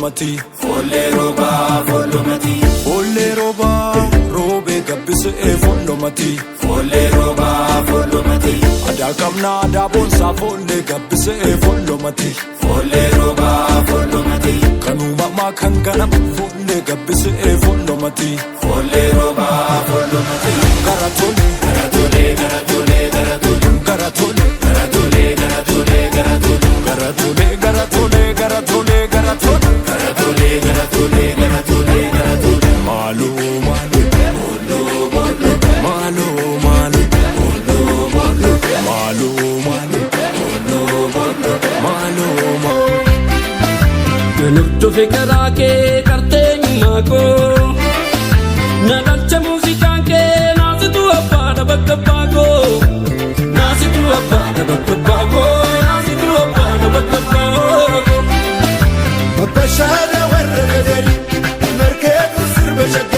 Mati. Foollee roobaa follomati. Foollee roobaa roobee gabbisee follomati. Foollee roobaa follomati. Aadaa qabnaa aadaa boonsaa foollee gabbisee follomati. Foollee roobaa follomati. Kan uumamaa kan ganama foollee gabbisee follomati. Foollee roobaa follomati. Gara tole gara tole gara tole gara tole gara tole gara tole gara tole gara tole gara tole gara tole gara tole gara tole gara tole gara tole gara tole gara tole maaloo maaloo maaloo maaloo maaloo maaloo maaloo maaloo maaloo. Nan hordofe karaa kee qarteenyummaa koo. Na dhalcha muuziqaan kee naasitu abbaadha bakka abbaa koo. Naasitu abbaadha bakka abbaa koo. Naasitu abbaadha bakka abbaa koo. Babbashaada warra gadari markeetu sirba shaggar.